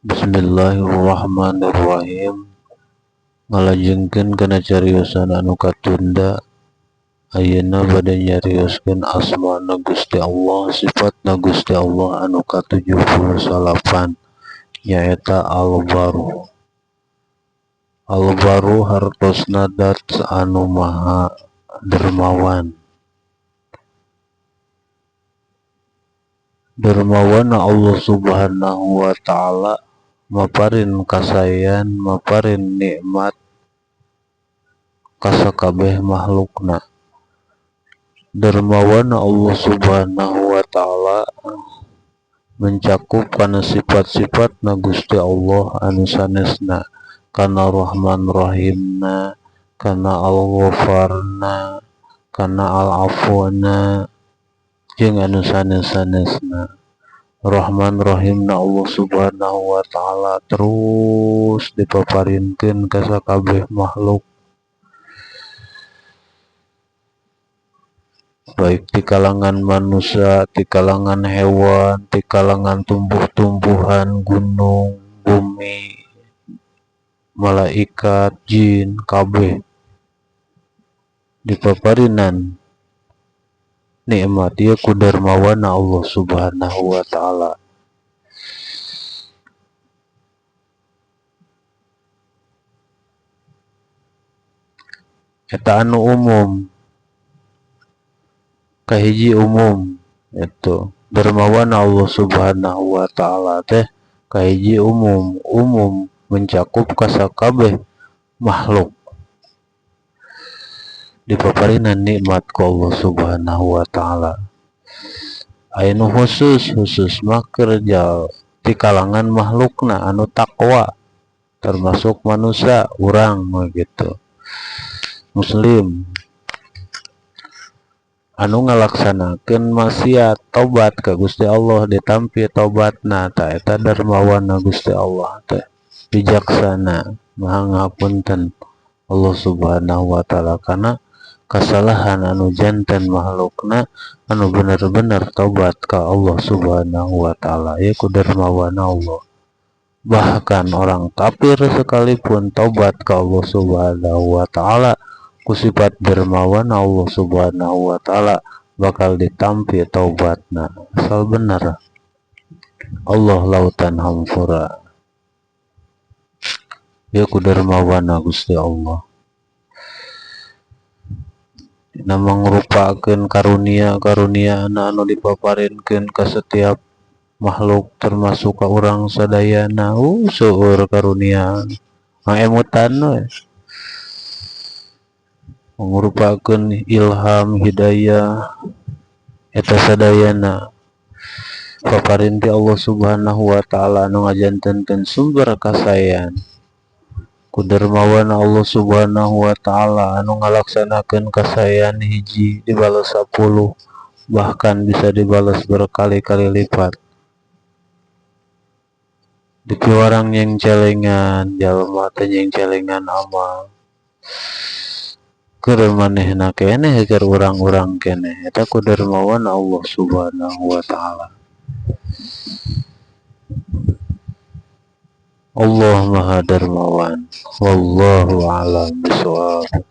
Bismillahirrahmanirrahim. Ngalajengkeun kana cariosan anu katunda, ayeuna bade nyarioskeun asmana Gusti Allah, sifatna Gusti Allah anu ka-79, nyaeta Al-Barru. Al-Barru hartosna dat anu maha dermawan. Dermawanna Allah Subhanahu wa ta'ala maparin kasayan, maparin nikmat kasakabeh makhlukna. Dermawana Allah Subhanahu wa ta'ala mencakup kana sifat-sifatna Gusti Allah anu sanesna, kana Rahman Rahimna, kana Al-Ghafarna, kana Al-Afuna, jeung anu sanes-sanesna. Rahman Rahimna Allah Subhanahu wa ta'ala terus dipaparinkeun ka sakabeh makhluk, baik di kalangan manusia, di kalangan hewan, di kalangan tumbuh-tumbuhan, gunung, bumi, malaikat, jin, kabeh dipaparinan nikmat ieu ku dermawana Allah Subhanahu wa ta'ala. Eta anu umum, kahiji umum itu dermawana Allah Subhanahu wa ta'ala teh kahiji umum, umum mencakup kasakabeh makhluk dipaparinan nikmat ku Allah Subhanahu wa ta'ala. Anu khusus, khusus mah kerja di kalangan makhlukna anu takwa, termasuk manusia urang mah gitu, muslim anu ngalaksanakeun maksiat tobat ka Gusti Allah, ditampi tobatna, ta eta dermawana Gusti Allah teh bijaksana, maha ngapunten Allah Subhanahu wa ta'ala kana kasalahan anu janten makhlukna anu bener-bener tobat ka Allah Subhanahu wa ta'ala. Ieu ku dermawana Allah. Bahkan orang kafir sekalipun tobat ka Allah Subhanahu wa ta'ala, ku sifat dermawana Allah Subhanahu wa ta'ala bakal ditampi taubatna asal bener. Allah lautan hampura. Ieu ku dermawana Gusti Allah. Dina mangrupakeun karunia-karunia anu dipaparinkeun ka setiap makhluk termasuk ka urang sadayana. Seueur karunia ngaemutan we. Mangrupakeun ilham hidayah eta sadayana paparin ti Allah Subhanahu wa ta'ala anu ngajantenkeun sumber kasayan. Ku dermawana Allah Subhanahu wa ta'ala anu ngalaksanakeun kasayan hiji dibales 10, bahkan bisa dibales berkali-kali lipat. Dipiwarang yang celengan, jalma teh yang celengan amal. Keur manehna keneh keur urang-urang keneh eta ku dermawana Allah Subhanahu wa ta'ala. Allah Maha Dermawan. Wallahu a'lam bishawab.